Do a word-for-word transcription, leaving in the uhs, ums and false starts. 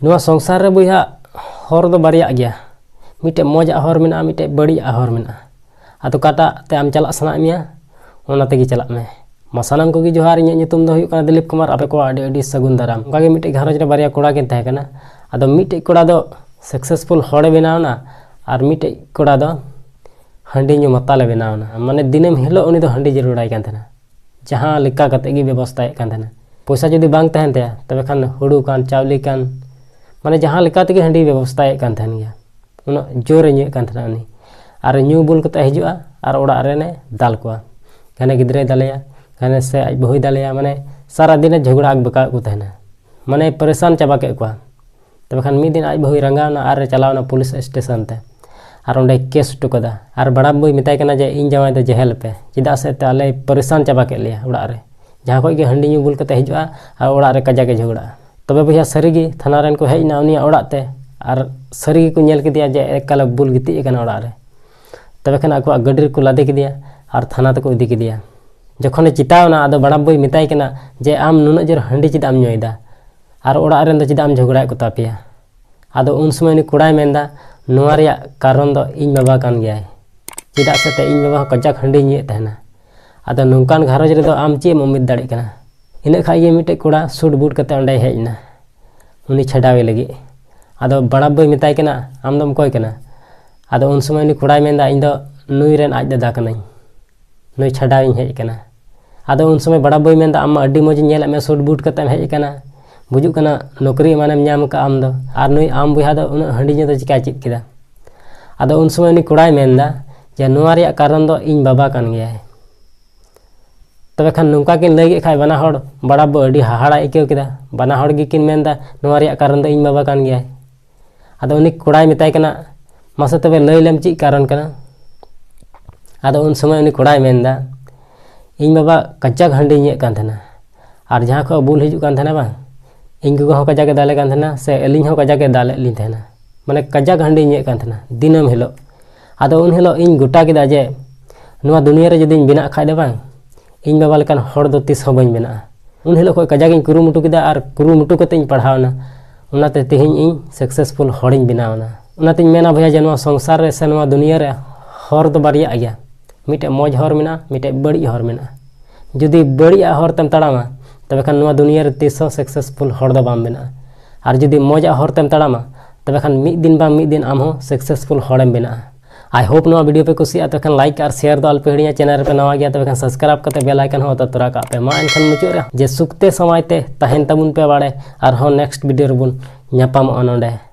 ᱱᱚᱣᱟ ᱥᱚᱝᱥᱟᱨ ᱨᱮ ᱵᱚᱭᱦᱟ, ᱦᱚᱨ ᱫᱚ ᱵᱟᱨᱭᱟᱜ ᱜᱮᱭᱟ᱾ ᱢᱤᱫᱴᱮᱡ ᱢᱚᱡᱽ ᱟᱜ ᱦᱚᱨ ᱢᱮᱱᱟᱜᱼᱟ, ᱢᱤᱫᱴᱮᱡ ᱵᱟᱹᱲᱤᱡ ᱟᱜ ᱦᱚᱨ ᱢᱮᱱᱟᱜᱼᱟ᱾ ᱟᱫᱚ ᱚᱠᱟᱴᱟᱜ ᱛᱮ ᱟᱢ ᱪᱟᱞᱟᱜ ᱥᱟᱱᱟᱭᱮᱫ ᱢᱮᱭᱟ, ᱚᱱᱟ ᱛᱮᱜᱮ ᱪᱟᱞᱟᱜ ᱢᱮ᱾ ᱢᱟ ᱥᱟᱱᱟᱢ ᱠᱚᱜᱮ ᱡᱚᱦᱟᱨ, ᱤᱧᱟᱹᱜ ᱧᱩᱛᱩᱢ ᱫᱚ ᱦᱩᱭᱩᱜ ᱠᱟᱱᱟ ᱫᱤᱞᱤᱯ ᱠᱩᱢᱟᱨ, ᱟᱯᱮ ᱠᱚᱣᱟᱜ ᱟᱹᱰᱤ ᱟᱹᱰᱤ ᱥᱟᱹᱜᱩᱱ ᱫᱟᱨᱟᱢ᱾ ᱚᱱᱠᱟᱜᱮ ᱢᱤᱫᱴᱮᱡ ᱜᱷᱟᱨᱚᱸᱡᱽ ᱨᱮ ᱵᱟᱨᱭᱟ ᱠᱚᱲᱟ ᱠᱤᱱ ᱛᱟᱦᱮᱸ ᱠᱟᱱᱟ᱾ ᱟᱫᱚ ᱢᱤᱫᱴᱮᱡ ᱠᱚᱲᱟ ᱫᱚ ᱥᱟᱠᱥᱮᱥᱯᱷᱩᱞ ᱦᱚᱲᱮ ᱵᱮᱱᱟᱣ ᱮᱱᱟ, ᱟᱨ ᱢᱤᱫᱴᱮᱡ ᱠᱚᱲᱟ ᱫᱚ ᱦᱟᱺᱰᱤ ᱧᱩ ᱢᱟᱛᱟᱞᱮ ᱵᱮᱱᱟᱣ ᱮᱱᱟ᱾ ᱢᱟᱱᱮ ᱫᱤᱱᱟᱹᱢ ᱦᱤᱞᱳᱜ ᱩᱱᱤ ᱫᱚ ᱦᱟᱺᱰᱤ ᱡᱟᱹᱨᱩᱲᱟᱭ ᱠᱟᱱ ᱛᱟᱦᱮᱱᱟ, ᱡᱟᱦᱟᱸ ᱞᱮᱠᱟ ᱠᱟᱛᱮ ᱜᱮ ᱵᱮᱵᱚᱥᱛᱟᱭᱮᱫ ᱠᱟᱱ ᱛᱟᱦᱮᱱᱟ᱾ ᱯᱚᱭᱥᱟ ᱡᱩᱫᱤ ᱵᱟᱝ ᱛᱟᱦᱮᱱ ᱛᱟᱭᱟ, ᱛᱚᱵᱮ ᱠᱷᱟᱱ ᱦᱩᱲᱩ ᱠᱟᱱ, ᱪᱟᱣᱞᱮ ᱠᱟᱱ, ᱢᱟᱱᱮ ᱡᱟᱦᱟᱸ ᱞᱮᱠᱟ ᱛᱮᱜᱮ ᱦᱟᱺᱰᱤ ᱵᱮᱵᱚᱥᱛᱟᱭᱮᱫ ᱠᱟᱱ ᱛᱟᱦᱮᱱ ᱜᱮᱭᱟ᱾ ᱩᱱᱟᱹᱜ ᱡᱳᱨᱮ ᱧᱩᱭᱮᱫ ᱠᱟᱱ ᱛᱟᱦᱮᱱᱟ ᱩᱱᱤ᱾ ᱟᱨ ᱧᱩ ᱵᱩᱞ ᱠᱟᱛᱮ ᱦᱤᱡᱩᱜᱼᱟ ᱟᱨ ᱚᱲᱟᱜ ᱨᱮᱱᱮ ᱫᱟᱞ ᱠᱚᱣᱟ᱾ ᱜᱷᱟᱱᱮ ᱜᱤᱫᱽᱨᱟᱹᱭ ᱫᱟᱞᱮᱭᱟ, ᱜᱷᱟᱱᱮ ᱥᱮ ᱟᱡ ᱵᱟᱹᱦᱩᱭ ᱫᱟᱞᱮᱭᱟ, ᱢᱟᱱᱮ ᱥᱟᱨᱟ ᱫᱤᱱᱮ ᱡᱷᱚᱜᱽᱲᱟ ᱟᱠᱵᱟᱠᱟᱣ ᱠᱚ ᱛᱟᱦᱮᱱᱟ᱾ ᱢᱟᱱᱮ ᱯᱟᱨᱤᱥᱟᱱ ᱪᱟᱵᱟ ᱠᱮᱫ ᱠᱚᱣᱟ᱾ ᱛᱚᱵᱮ ᱠᱷᱟᱱ ᱢᱤᱫ ᱫᱤᱱ ᱟᱡ ᱵᱟᱹᱦᱩᱭ ᱨᱟᱸᱜᱟᱣᱱᱟ ᱟᱨ ᱮ ᱪᱟᱞᱟᱣᱱᱟ ᱯᱩᱞᱤᱥ ᱥᱴᱮᱥᱚᱱ ᱛᱮ, ᱟᱨ ᱚᱸᱰᱮ ᱠᱮᱥ ᱦᱚᱴᱚ ᱠᱟᱫᱟ᱾ ᱟᱨ ᱵᱟᱲᱟ ᱵᱟᱹᱭ ᱢᱮᱛᱟᱭ ᱠᱟᱱᱟ ᱡᱮ, "ᱤᱧ ᱡᱟᱶᱟᱭ ᱫᱚ ᱡᱮᱦᱮᱞ ᱯᱮ, ᱪᱮᱫᱟᱜ ᱥᱮ ᱮᱱᱛᱮ ᱟᱞᱮᱭ ᱯᱟᱨᱤᱥᱟᱱ ᱪᱟᱵᱟ ᱠᱮᱫ ᱞᱮᱭᱟ ᱚᱲᱟᱜ ᱨᱮ, ᱡᱟᱦᱟᱸ ᱠᱷᱚᱱ ᱜᱮ ᱦᱟᱺᱰᱤ ᱧᱩ ᱵᱩᱞ ᱠᱟᱛᱮ ᱦᱤᱡᱩᱜᱼᱟ ᱟᱨ ᱚᱲᱟᱜ ᱨᱮ ᱠᱟᱡᱟᱠ ᱮ ᱡᱷᱚᱜᱽᱲᱟᱜᱼᱟ᱾" ᱛᱚᱵᱮ ᱵᱚᱭᱦᱟ, ᱥᱟᱹᱨᱤᱜᱮ ᱛᱷᱟᱱᱟ ᱨᱮᱱ ᱠᱚ ᱦᱮᱡ ᱮᱱᱟ ᱩᱱᱤᱭᱟᱜ ᱚᱲᱟᱜ ᱛᱮ, ᱟᱨ ᱥᱟᱹᱨᱤ ᱜᱮᱠᱚ ᱧᱮᱞ ᱠᱮᱫᱮᱭᱟ ᱡᱮ ᱮᱠᱟᱞᱮ ᱵᱩᱞ ᱜᱤᱛᱤᱡ ᱟᱠᱟᱱᱟ ᱚᱲᱟᱜ ᱨᱮ᱾ ᱛᱚᱵᱮ ᱠᱷᱟᱱ ᱟᱠᱚᱣᱟᱜ ᱜᱟᱹᱰᱤ ᱨᱮᱠᱚ ᱞᱟᱫᱮ ᱠᱮᱫᱮᱭᱟ ᱟᱨ ᱛᱷᱟᱱᱟ ᱛᱮᱠᱚ ᱤᱫᱤ ᱠᱮᱫᱮᱭᱟ᱾ ᱡᱚᱠᱷᱚᱱᱮ ᱪᱮᱛᱟᱣᱱᱟ, ᱟᱫᱚ ᱵᱟᱲᱟ ᱵᱟᱹᱭ ᱢᱮᱛᱟᱭ ᱠᱟᱱᱟ ᱡᱮ, "ᱟᱢ ᱱᱩᱱᱟᱹᱜ ᱡᱳᱨ ᱦᱟᱺᱰᱤ ᱪᱮᱫᱟᱜ ᱮᱢ ᱧᱩᱭᱮᱫᱟ? ᱟᱨ ᱚᱲᱟᱜ ᱨᱮᱱ ᱫᱚ ᱪᱮᱫᱟᱜ ᱮᱢ ᱡᱷᱚᱜᱽᱲᱟᱭᱮᱫ ᱠᱚ ᱛᱟᱯᱮᱭᱟ?" ᱟᱫᱚ ᱩᱱ ᱥᱚᱢᱚᱭ ᱩᱱᱤ ᱠᱚᱲᱟᱭ ᱢᱮᱱᱫᱟ, "ᱱᱚᱣᱟ ᱨᱮᱭᱟᱜ ᱠᱟᱨᱚᱱ ᱫᱚ ᱤᱧ ᱵᱟᱵᱟ ᱠᱟᱱ ᱜᱮᱭᱟᱭ, ᱪᱮᱫᱟᱜ ᱥᱮ ᱛᱮ ᱤᱧ ᱵᱟᱵᱟ ᱦᱚᱸ ᱠᱟᱡᱟᱠ ᱦᱟᱺᱰᱤ ᱧᱩᱭᱮᱫ ᱛᱟᱦᱮᱱᱟ᱾" ᱟᱫᱚ ᱱᱚᱝᱠᱟᱱ ᱜᱷᱟᱨᱚᱸᱡᱽ ᱨᱮᱫᱚ ᱟᱢ ᱪᱮᱫ ᱮᱢ ᱩᱢᱤᱫ ᱫᱟᱲᱮᱭᱟᱜ ᱠᱟᱱᱟ? ᱤᱱᱟᱹᱜ ᱠᱷᱟᱡ ᱜᱮ ᱢᱤᱫᱴᱮᱡ ᱠᱚᱲᱟ ᱥᱩᱴ ᱵᱩᱴ ᱠᱟᱛᱮ ᱚᱸᱰᱮᱭ ᱦᱮᱡ ᱮᱱᱟ, ᱩᱱᱤ ᱪᱷᱟᱰᱟᱣᱮ ᱞᱟᱹᱜᱤᱫ᱾ ᱟᱫᱚ ᱵᱟᱲᱟ ᱵᱟᱹᱭ ᱢᱮᱛᱟᱭ ᱠᱟᱱᱟ, "ᱟᱢ ᱫᱚᱢ ᱚᱠᱚᱭ ᱠᱟᱱᱟ?" ᱟᱫᱚ ᱩᱱ ᱥᱚᱢᱚᱭ ᱩᱱᱤ ᱠᱚᱲᱟᱭ ᱢᱮᱱᱫᱟ, "ᱤᱧ ᱫᱚ ᱱᱩᱭ ᱨᱮᱱ ᱟᱡ ᱫᱟᱫᱟ ᱠᱟᱹᱱᱟᱹᱧ, ᱱᱩᱭ ᱪᱷᱟᱰᱟᱣᱤᱧ ᱦᱮᱡ ᱟᱠᱟᱱᱟ᱾" ᱟᱫᱚ ᱩᱱ ᱥᱚᱢᱚᱭ ᱵᱟᱲᱟ ᱵᱟᱹᱭ ᱢᱮᱱᱫᱟ, "ᱟᱢ ᱢᱟ ᱟᱹᱰᱤ ᱢᱚᱡᱽ ᱤᱧ ᱧᱮᱞᱮᱫ ᱢᱮᱭᱟ, ᱥᱩᱴ ᱵᱩᱴ ᱠᱟᱛᱮᱢ ᱦᱮᱡ ᱟᱠᱟᱱᱟ, ᱵᱩᱡᱩᱜ ᱠᱟᱱᱟ ᱱᱚᱠᱨᱤ ᱮᱢᱟᱱᱮᱢ ᱧᱟᱢ ᱟᱠᱟᱫᱼᱟ ᱟᱢ ᱫᱚ, ᱟᱨ ᱱᱩᱭ ᱟᱢ ᱵᱚᱭᱦᱟ ᱫᱚ ᱩᱱᱟᱹᱜ ᱦᱟᱺᱰᱤ ᱧᱩ ᱫᱚ ᱪᱤᱠᱟᱭ ᱪᱮᱫ ᱠᱮᱫᱟ?" ᱟᱫᱚ ᱩᱱ ᱥᱚᱢᱚᱭ ᱩᱱᱤ ᱠᱚᱲᱟᱭ ᱢᱮᱱᱫᱟ ᱡᱮ, "ᱱᱚᱣᱟ ᱨᱮᱭᱟᱜ ᱠᱟᱨᱚᱱ ᱫᱚ ᱤᱧ ᱵᱟᱵᱟ ᱠᱟᱱ ᱜᱮᱭᱟᱭ᱾" ᱛᱚᱵᱮ ᱠᱷᱟᱱ ᱱᱚᱝᱠᱟ ᱠᱤᱱ ᱞᱟᱹᱭ ᱠᱮᱫ ᱠᱷᱟᱱ ᱵᱟᱱᱟ ᱦᱚᱲ ᱵᱟᱲᱟ ᱵᱟᱹᱭ ᱟᱹᱰᱤ ᱦᱟᱦᱟᱲᱟᱭ ᱟᱹᱭᱠᱟᱹᱣ ᱠᱮᱫᱟ᱾ ᱵᱟᱱᱟ ᱦᱚᱲ ᱜᱮᱠᱤᱱ ᱢᱮᱱᱫᱟ, "ᱱᱚᱣᱟ ᱨᱮᱭᱟᱜ ᱠᱟᱨᱚᱱ ᱫᱚ ᱤᱧ ᱵᱟᱵᱟ ᱠᱟᱱ ᱜᱮᱭᱟᱭ᱾" ᱟᱫᱚ ᱩᱱᱤ ᱠᱚᱲᱟᱭ ᱢᱮᱛᱟᱭ ᱠᱟᱱᱟ, "ᱢᱟᱥᱮ ᱛᱚᱵᱮ ᱞᱟᱹᱭ ᱞᱮᱢ ᱪᱮᱫ ᱠᱟᱨᱚᱱ ᱠᱟᱱᱟ?" ᱟᱫᱚ ᱩᱱ ᱥᱚᱢᱚᱭ ᱩᱱᱤ ᱠᱚᱲᱟᱭ ᱢᱮᱱᱫᱟ, "ᱤᱧ ᱵᱟᱵᱟ ᱠᱟᱡᱟᱠ ᱦᱟᱺᱰᱤ ᱧᱩᱭᱮᱫ ᱠᱟᱱ ᱛᱟᱦᱮᱱᱟ, ᱟᱨ ᱡᱟᱦᱟᱸ ᱠᱷᱚᱱ ᱵᱩᱞ ᱦᱤᱡᱩᱜ ᱠᱟᱱ ᱛᱟᱦᱮᱱᱟ ᱵᱟᱝ, ᱤᱧ ᱜᱚᱜᱚ ᱦᱚᱸ ᱠᱟᱡᱟᱠ ᱮ ᱫᱟᱞᱮ ᱠᱟᱱ ᱛᱟᱦᱮᱱᱟ, ᱥᱮ ᱟᱹᱞᱤᱧ ᱦᱚᱸ ᱠᱟᱡᱟᱠ ᱮ ᱫᱟᱞᱮᱫ ᱞᱤᱧ ᱛᱟᱦᱮᱱᱟ, ᱢᱟᱱᱮ ᱠᱟᱡᱟᱠ ᱦᱟᱺᱰᱤ ᱧᱩᱭᱮᱫ ᱠᱟᱱ ᱛᱟᱦᱮᱱᱟ ᱫᱤᱱᱟᱹᱢ ᱦᱤᱞᱳᱜ᱾ ᱟᱫᱚ ᱩᱱ ᱦᱤᱞᱳᱜ ᱤᱧ ᱜᱚᱴᱟ ᱠᱮᱫᱟ ᱡᱮ ᱱᱚᱣᱟ ᱫᱩᱱᱤᱭᱟᱹ ᱨᱮ ᱡᱩᱫᱤᱧ ᱵᱮᱱᱟᱜ ᱠᱷᱟᱡ ᱫᱚ ᱵᱟᱝ, ᱤᱧ ᱵᱟᱵᱟ ᱞᱮᱠᱟᱱ ᱦᱚᱲ ᱫᱚ ᱛᱤᱥ ᱦᱚᱸ ᱵᱟᱹᱧ ᱵᱮᱱᱟᱜᱼᱟ᱾" ᱩᱱ ᱦᱤᱞᱳᱜ ᱠᱷᱚᱱ ᱠᱟᱡᱟᱠ ᱤᱧ ᱠᱩᱨᱩᱢᱩᱴᱩ ᱠᱮᱫᱟ ᱟᱨ ᱠᱩᱨᱩᱢᱩᱴᱩ ᱠᱟᱛᱮ ᱤᱧ ᱯᱟᱲᱦᱟᱣᱱᱟ᱾ ᱚᱱᱟᱛᱮ ᱛᱮᱦᱮᱧ ᱤᱧ ᱥᱟᱠᱥᱮᱥᱯᱷᱩᱞ ᱦᱚᱲᱤᱧ ᱵᱮᱱᱟᱣ ᱮᱱᱟ᱾ ᱚᱱᱟᱛᱮᱧ ᱢᱮᱱᱟ ᱵᱚᱭᱦᱟ, ᱡᱮ ᱱᱚᱣᱟ ᱥᱚᱝᱥᱟᱨ ᱨᱮ ᱥᱮ ᱱᱚᱣᱟ ᱫᱩᱱᱤᱭᱟᱹ ᱨᱮ ᱦᱚᱨ ᱫᱚ ᱵᱟᱨᱭᱟᱜ ᱜᱮᱭᱟ᱾ ᱢᱤᱫᱴᱮᱡ ᱢᱚᱡᱽ ᱦᱚᱨ ᱢᱮᱱᱟᱜᱼᱟ, ᱢᱤᱫᱴᱮᱡ ᱵᱟᱹᱲᱤᱡ ᱦᱚᱨ ᱢᱮᱱᱟᱜᱼᱟ᱾ ᱡᱩᱫᱤ ᱵᱟᱹᱲᱤᱡᱟᱜ ᱦᱚᱨ ᱛᱮᱢ ᱛᱟᱲᱟᱢᱟ, ᱛᱚᱵᱮ ᱠᱷᱟᱱ ᱱᱚᱣᱟ ᱫᱩᱱᱤᱭᱟᱹ ᱨᱮ ᱛᱤᱥ ᱦᱚᱸ ᱥᱟᱠᱥᱮᱥᱯᱷᱩᱞ ᱦᱚᱲ ᱫᱚ ᱵᱟᱢ ᱵᱮᱱᱟᱜᱼᱟ᱾ ᱟᱨ ᱡᱩᱫᱤ ᱢᱚᱡᱽ ᱟᱜ ᱦᱚᱨ ᱛᱮᱢ ᱛᱟᱲᱟᱢᱟ, ᱛᱚᱵᱮ ᱠᱷᱟᱱ ᱢᱤᱫ ᱫᱤᱱ ᱵᱟᱝ ᱢᱤᱫ ᱫᱤᱱ ᱟᱢ ᱦᱚᱸ ᱥᱟᱠᱥᱮᱥᱯᱷᱩᱞ ᱦᱚᱲᱮᱢ ᱵᱮᱱᱟᱜᱼᱟ᱾ I hope ᱱᱚᱣᱟ ᱵᱷᱤᱰᱤᱭᱳ ᱯᱮ ᱠᱩᱥᱤᱭᱟᱜᱼᱟ, ᱛᱚᱵᱮ ᱠᱷᱟᱱ ᱞᱟᱭᱤᱠ ᱟᱨ ᱥᱮᱭᱟᱨ ᱫᱚ ᱟᱞᱚᱯᱮ ᱦᱤᱲᱤᱧᱟ᱾ ᱪᱮᱱᱮᱞ ᱨᱮᱯᱮ ᱱᱟᱣᱟ ᱜᱮᱭᱟ, ᱛᱚᱵᱮ ᱠᱷᱟᱱ ᱥᱟᱵᱥᱠᱨᱟᱭᱤᱵ ᱠᱟᱛᱮ ᱵᱮᱞ ᱟᱭᱠᱚᱱ ᱦᱚᱸ ᱚᱛᱟ ᱛᱚᱨᱟ ᱠᱟᱜ ᱯᱮ᱾ ᱢᱟ ᱮᱱᱠᱷᱟᱱ ᱢᱩᱪᱟᱹᱫ ᱨᱮ ᱡᱮ ᱥᱩᱠᱛᱮ ᱥᱟᱶᱟᱭ ᱛᱮ ᱛᱟᱦᱮᱱ ᱛᱟᱵᱚᱱ ᱯᱮ ᱵᱟᱲᱮ, ᱟᱨᱦᱚᱸ ᱱᱮᱠᱥᱴ ᱵᱷᱤᱰᱤᱭᱳ ᱨᱮᱵᱚᱱ ᱧᱟᱯᱟᱢᱚᱜᱼᱟ ᱱᱚᱰᱮ᱾